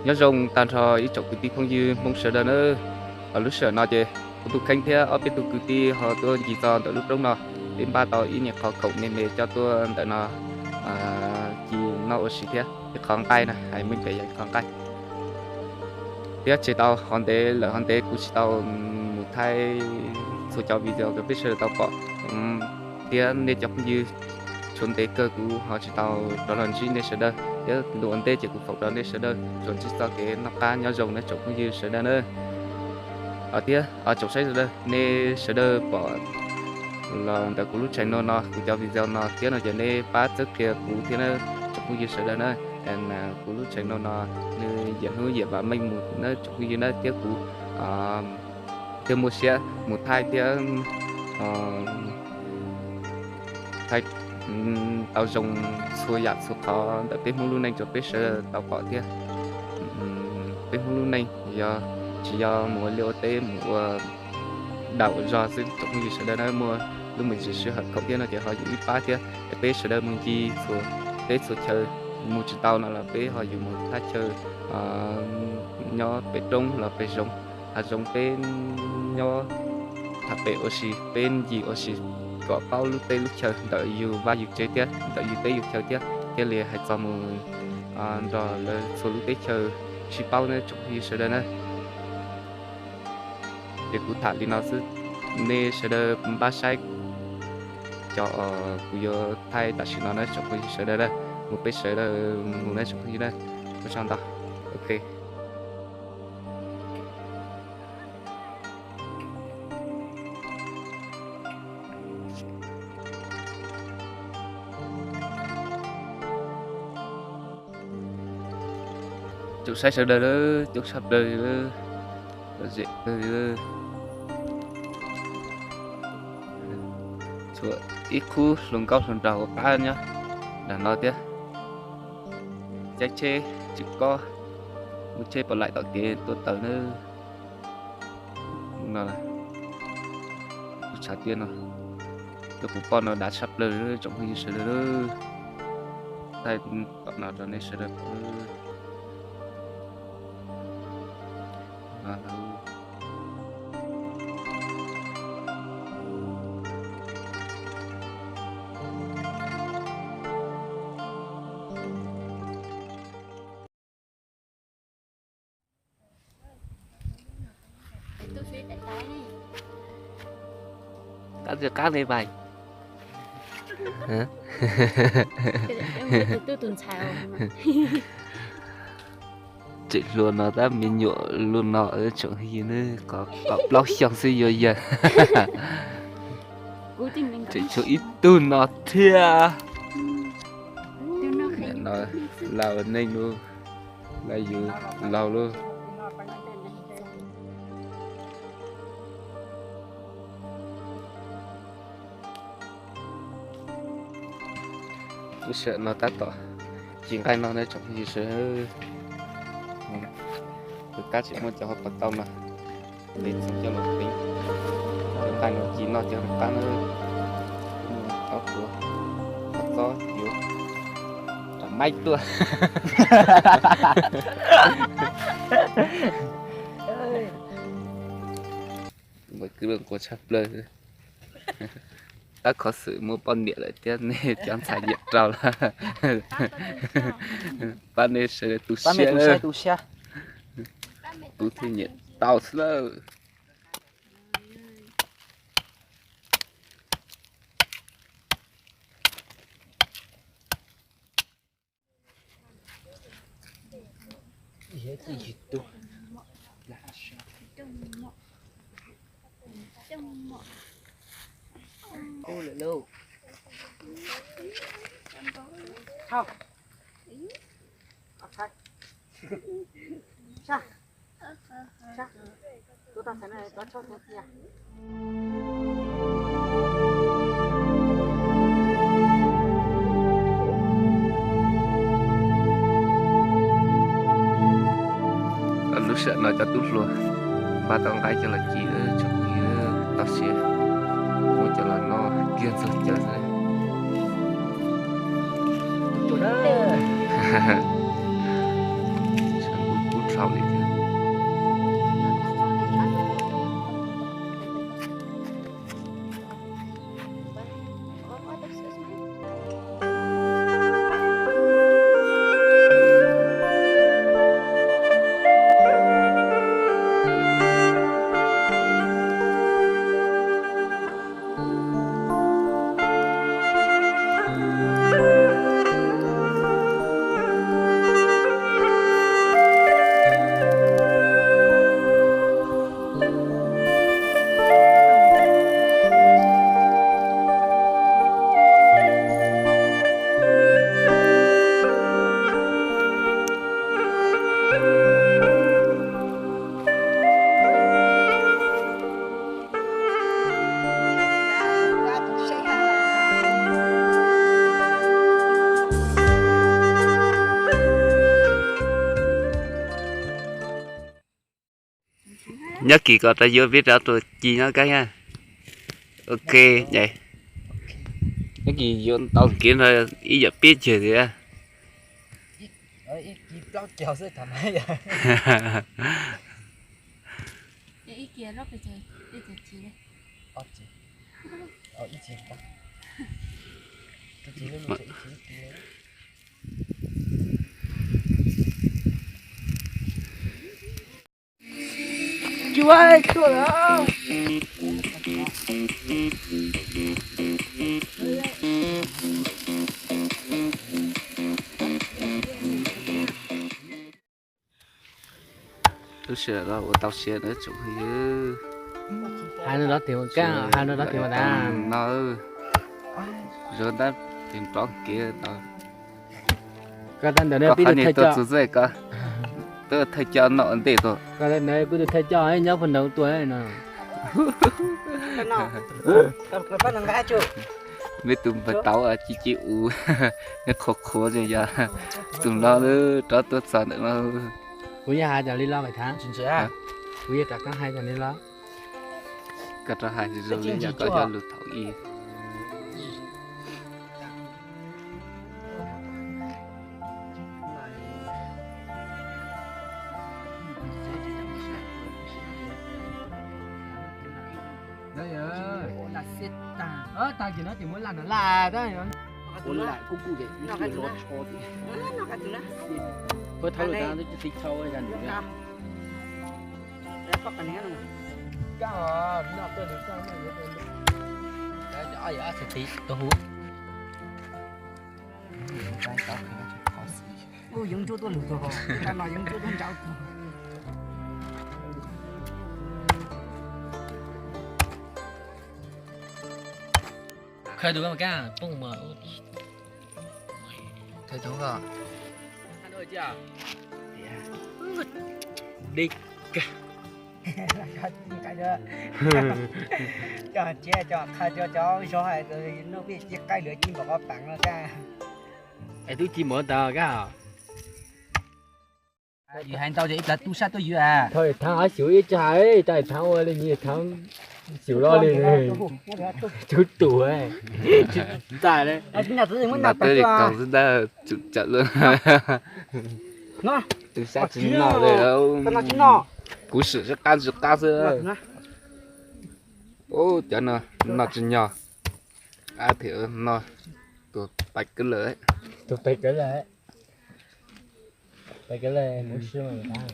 Nyob zoo tag nrho ib tsoom kwv tij phooj ywg Hmoob sawv daws nawb. Lub sij hawm no ces kuv tus kheej thiab ob peb tug kwv tij ho tuaj ncig txog ntawm lub roob no, peb npaj tau ib nyuag qhov khoom me me coj tuaj ntawm no ci noj ua si thiab. Ib qho nqaij na, hais meej pem yog ib qho nqaij. Thiab tsis tau, ho ntev lawm ho ntev kuv tsis tau mus thaij txhua cov video rau peb sawv daws tau pom, thiab nej cov phooj ywg tshuav ntev kawg kuv ho tsis tau rov los ntsib nej sawv daws, thiab lus ua ntej ces kuv foom rau nej sawv daws tsuas ntsib txoj kev noj qab nyob zoo nawb tsoom phooj ywg sawv daws nawb. Thiab tsoom saib sawv daws, nej sawv daws pom los ntawm kuv lub channel no, kuv cov video no thiab no ces nej pab txhawb qhia kuv thiab nawb tsoom phooj ywg sawv daws nawb. Kuv lub channel no nws yam hnub yam vam meej mus nawb tsoom phooj ywg nawb, thiab kuv thiaj muaj siab mus thaij thiab thaij tau zoo txhua yam txhua qhov ntawm peb Hmoob lub neej rau peb sawv daws tau pom thiab. Peb Hmoob lub neej yog tsis yog mus ua liaj ua teb mus ua daus ua zog xwb tsoom phooj ywg sawv daws nawb, muaj lub me ntsis sij hawm khoom thiab no ces ho yus ib pab thiab es peb sawv daws mus ncig txhua teb txhua chaw, mus tsis tau no los peb ho yuav mus thaj chaw nyob pem roob los pem zoov, hav zoov peb nyob tham pem ua si, peb ncig ua si kom paub lub teb lub chaw ntawm yus vaj yus tsev thiab ntawm yus teb yus chaw thiab thiaj li hais txog mus nrog lawv txhua lub teb chaw sib paub nawb tsoom phooj ywg sawv daws na. Ces kuv tham li no xwb, nej sawv daws npaj saib cov kuv yuav thaij tam sim no na tsoom phooj ywg sawv daws na, mus peb sawv daws mus na tsoom phooj ywg na, ua tsaug ntau. Ok. Coob saib sawv daws, coob tshaj plaws li, lom zem kawg li. Tshuav ib khub hluas nkauj hluas nraug ua qab nyob nram no thiab. Caij tsheb tsis kob, muaj tsheb pov laim tom kev tuaj tawm na. No, lub tshav tiaj no, cov kuv poj no dav tshaj plaws tsoom phooj ywg sawv daws. Thaij tom no rau nej sawv daws pom. Qab li qab li vais. Tseem hluas no tab me nyuam luaj no tsoom phooj ywg, kaum plaub xyoo xwb yuav yawg. Tseem tshuav ib tug no thiab. Nim no laus neej lauj, laus yus laus lauj. Lub sij hawm no tab tom ci nqaij noj na tsoom phooj ywg sawv daws. Tus kab tseem muaj cov hauv pas tau no, peb txhob coj los tev. Cov nqaij no ci noj cov qab na, tau tuav qhov txob yuav ram maib tuaj. Npawg Kwv Looj nquag tshaj plaws. Tab khov xwm muaj poj niam lawm thiab nej cov ntxhais nyiam rau lawm. Pab nej sawv daws tu siab, tu siab. Kuv thiaj nyiam tau xwb lawm. Lub sij hawm no cov tub hluas npaj tau nqaij coj los ci tsoom phooj ywg, tau siav muab coj los noj kiag ntxuag cawv xwb. Nyob kis kom tau yuav peb rau tus ci nyob kab thiab. Ok, nyob kis yuav tau kev no ib yam peb ceg thiab. Lub sij hawm no ua tau siav na tsoom phooj ywg. Hais no rov tig ua kab, hais no rov tig ua tas no. Zoo tab tig nrov kev tau. Koj tab ntawd peb tus thawj coj, koj tus thawj coj no ua ntej tuaj. Koj tab ntawd peb tus thawj coj nyob puag nraud tuaj no. Meb tus npawg tau ci ci u, neb qhuav qhuav yog tus no rov tuaj txog ntawm no. Kuv yeej hais tas li los mas thav, kuv yeej rov qab hais tas li los. Koj rov hais zoo li yog koj cov lus thaum ub. Tag kis no ces muab lam no lam, puab thauj lawm tas twb tsis tau ya nws. Tus hu. Yoov Ntsuab tuaj lug tug, no Yoov Ntsuab tuaj nrauv tug. Khaws tus kab pooj mas. Khaws tus koj. Dej kawg. Cov tsev cov qha cov cov zog hais noj peb ci qaib lawv ci npaum qhov peem no kab. Es tub ci mov tas kab. Yus hais ntau ces ib plav tub sab tuaj yus. Thaum Thaav hov xyuv ib tsa, thaum Thaav ua li nws Thaav xyuv loj li. Tub tus tsis txais li. Ntam twb li kaus xwb ntag, tsum tsawm lawm. Tub sab tsis noj li. Kuv sim sib qab sib qab xwb. Ub, cov no noj tsis nyog. Ab, thiaj no tus pais kawg lawm. Tus pais kawg lawm. Pais kawg lawm, mus sib mas.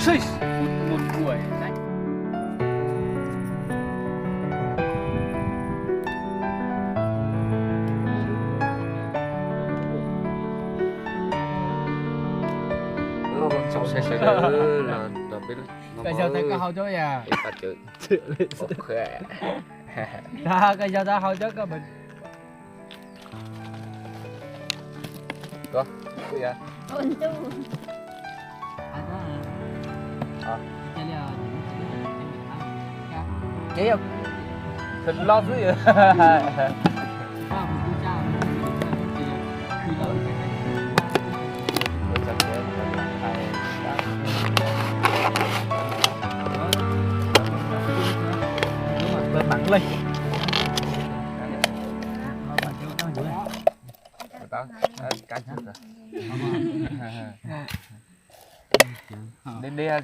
Sawv daws los rau peb, koj yog tas koj haus coob yam. Koj yog tas haus coob koj. Ces yog los xwb. Deb deb ces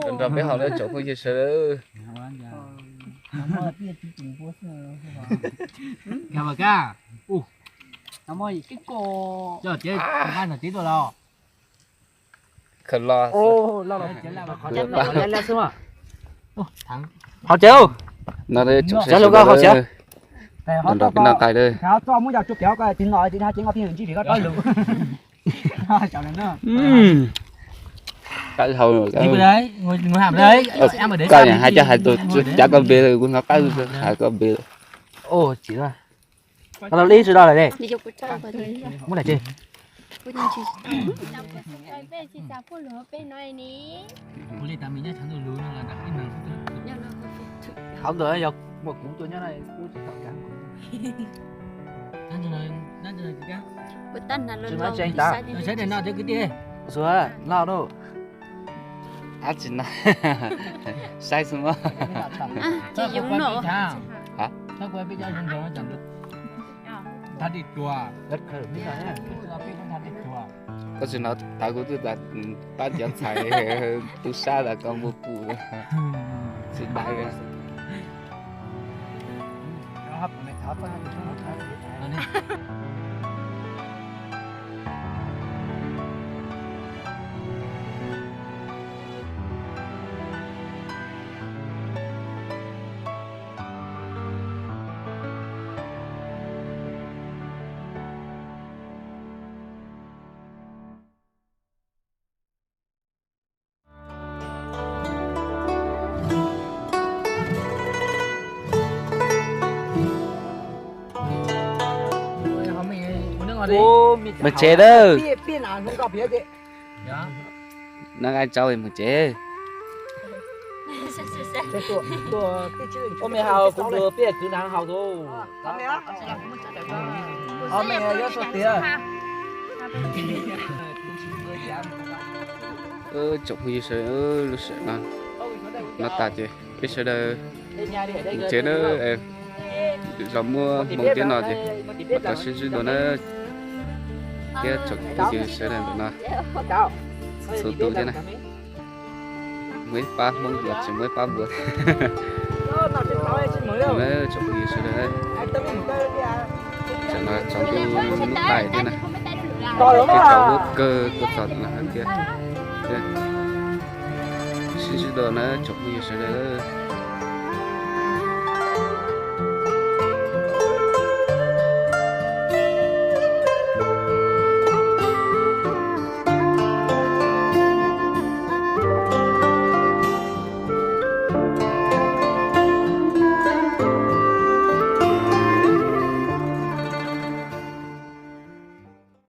nrog peb haus na tsoom phooj ywg sawv daws. Khaws los. Haus cawv. No tsoom phooj ywg sawv daws, nrog peb noj qab lawm. Koj hais cov hais tus cav koj npe, kuv hnov qab hais koj npe. Tsis los li tsis los lawm. Muab lam tsi. Hauv ntawd yog Muaj kuv tuaj nyob no kuv tsis tau kab kuv. Kuv tab nag los los saib daim no cov kwv tij. Xuas no no. Ab tsis no. Saib xwb mas. Tsis yoov no. Koj tsis no tav kuv twb pab cov ntxhais tub sab tas koj npua pum tsis dai. Mus tsev lawm. Noj nqaij tsau mus tsev. Tsoom phooj ywg sawv daws, lub sij hawm no tas ces peb sawv daws mus tsev na. Zos muaj hmoo thiab no ces mam rov sib ntsib dua na. Thiab tsoom phooj ywg sawv daws ntawm no txhua tus thiab na. Muaj ib pab Hmoob los tsis muaj ib pab npua. Tsoom phooj ywg sawv daws, tam no tsaus ntuj hnub qaij thiab na, kev tsaus huab kawg tuaj txog no hais tias sib ntsib dua na tsoom phooj ywg sawv daws.